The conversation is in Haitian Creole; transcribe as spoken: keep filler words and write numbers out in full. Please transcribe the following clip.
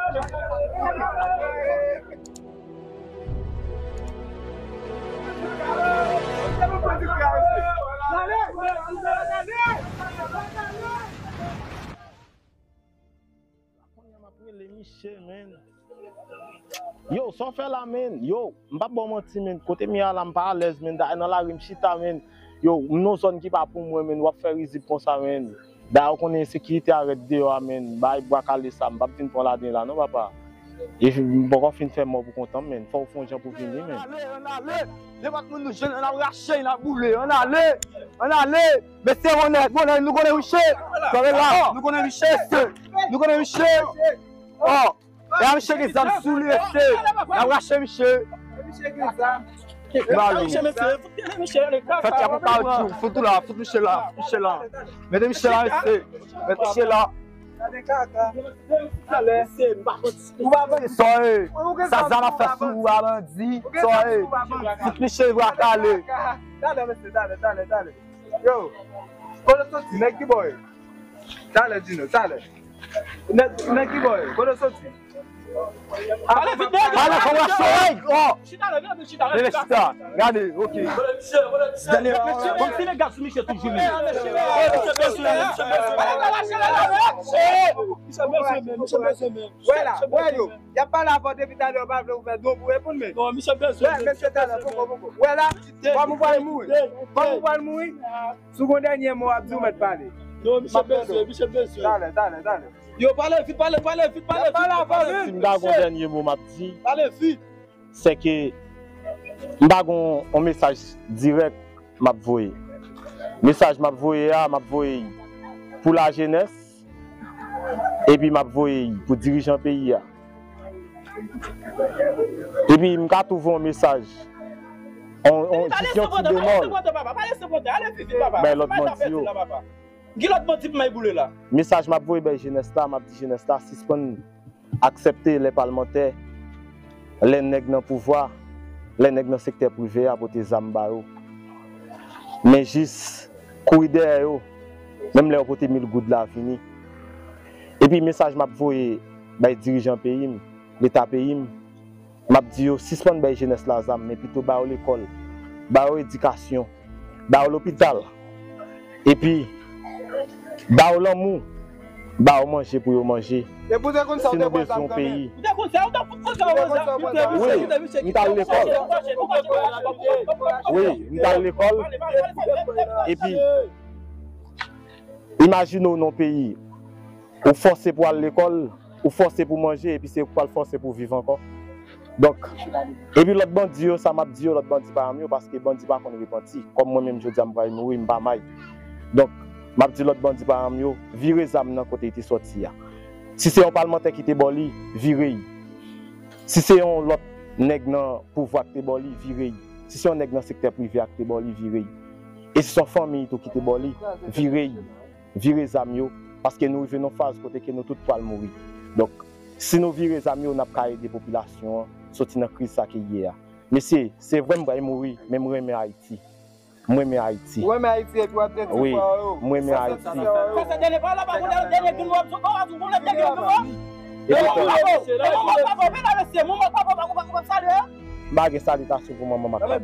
Kounye a m ap rele Miche, menn. Yo, sa w fè la, menn? Yo, m p ap ba w manti, menn. Kote m ye a la, m pa alèz, menn. Dayè nan lari, m chita, menn. Yo, m nan zòn ki pa pou mwen, menn. W ap fè rizib konsa, menn. Dayè, w konnen ensekirite a rèd deyò a, menn. Bay bwa kale sa, m p ap vin pran ladan la, non, papa. E m poko fin fè mò pou kontan m, menn. Fò w fè yon jan pou vini, menn. Ann ale, ann ale. Depatman nou jwenn, ann ap rache, ann ap boule. Ann ale, ann ale. Mesye, bon nèg, bon nèg, nou konnen Miche. Kòrela, nou konnen Miche, mesye. Nou konnen Miche. Oh, e a Miche gen zam sou li, mesye. N ap rache Miche. Ba li. Fèt ya pou kawotchou, fout ou la, fout Miche la, fout Miche la. Mete Miche la, mesye. Mete Miche la. Sa e, sa zam ap fè sou ou a, bandi. Sa e, fout Miche bwa kale. Talè, mesye, talè, talè, talè. Yo, kote w soti? Nèg ki bò w ye? Talè, di nou, talè. Nèg, nèg ki bò w ye? Kote w soti? Ale vit, nèg. Ale, fò w rache, nèg. Oh. Chita la, vin, vin chita la. Vin chita. Gade, ok. Dènye, kòmsi nèg ap sou Miche toujou, menn. Miche bezwen, Miche bezwen. Miche bezwen, menn. Miche bezwen, menn. Wè la, wè yo. Y ap pale avè w depi talè, yo pa vle ouvè do pou reponn, men. Non, Miche bezwen. Wè, mesye, talè, poko, poko. Wè la, kòm ou pral mouri. Kòm ou pral mouri. Si w gen yon dènye mo w ap di, w mèt pale. Non, Miche bezwen, Miche bezwen. Talè, talè, talè. Yo, pale vit, pale, pale vit, pale vit, pale vit. Si m ta gen yon dènye mo m ap di, pale vit. Sèke m pa gen yon, yon mesaj dirèk m ap voye. Mesaj m ap voye a, m ap voye l pou lajenès, epi m ap voye l pou dirijan peyi a. Epi m ka tou voye yon mesaj, yon, yon, jis yon ti bemòl, bay lòt bandi yo. Ki lòt bandi pou may boule la? Mesaj m ap voye bay jenès la, m ap di jenès la, sispann aksepte lè palmantè, lè nèg nan pouvwa, lè nèg nan sektè prive a pote zam ba yo. Men jis kouri dèyè yo, menm lè yo pote mil goud la vini. Epi mesaj m ap voye bay dirijan peyi m, Leta peyi m, m ap di yo sispann bay jenès la zam, men pito ba yo lekòl, ba yo edikasyon, ba yo lopital, epi ba yo lanmou, ba yo manje pou yo manje. Si nou bezwen yon peyi. Wi, m t al lekòl. Wi, m t al lekòl. Epi, imajine w nan yon peyi, ou fòse pou al lekòl, ou fòse pou manje, epi se ou k pral fòse pou viv ankò. Donk, epi lòt bandi yo, sa m ap di yo, lòt bandi pa m yo, paske bandi pa konn repanti. Kòm mwen menm, jodi a, m pral mouri, m pa may. Donk, m ap di lòt bandi pa m yo, vire zam nan kote li te sòti a. Si se yon palmantè ki te ba w li, vire l. Si se yon lòt nèg nan pouvwa ki te ba w li, vire l. Si se yon nèg nan sektè prive a ki te ba w li, vire l. E si se yon fanmi tou ki te ba w li, vire l. Vire zam yo, paske nou rive nan faz kote ke nou tout pral mouri. Donk, si nou vire zam yo, n ap ka ede popilasyon an soti nan kriz sa ke l ye a. Mesye, se vre m pral mouri, men m renmen Ayiti. M renmen Ayiti. Ou renmen Ayiti epi w ap detwi frè w yo. Wi, m renmen Ayiti. Sa se dènye pawòl la, pa konn dènye grenn w ap sot, w ap sot, w ap sot, w ap sot. E pou sa, m pa gen salitasyon pou manman m ak papa m.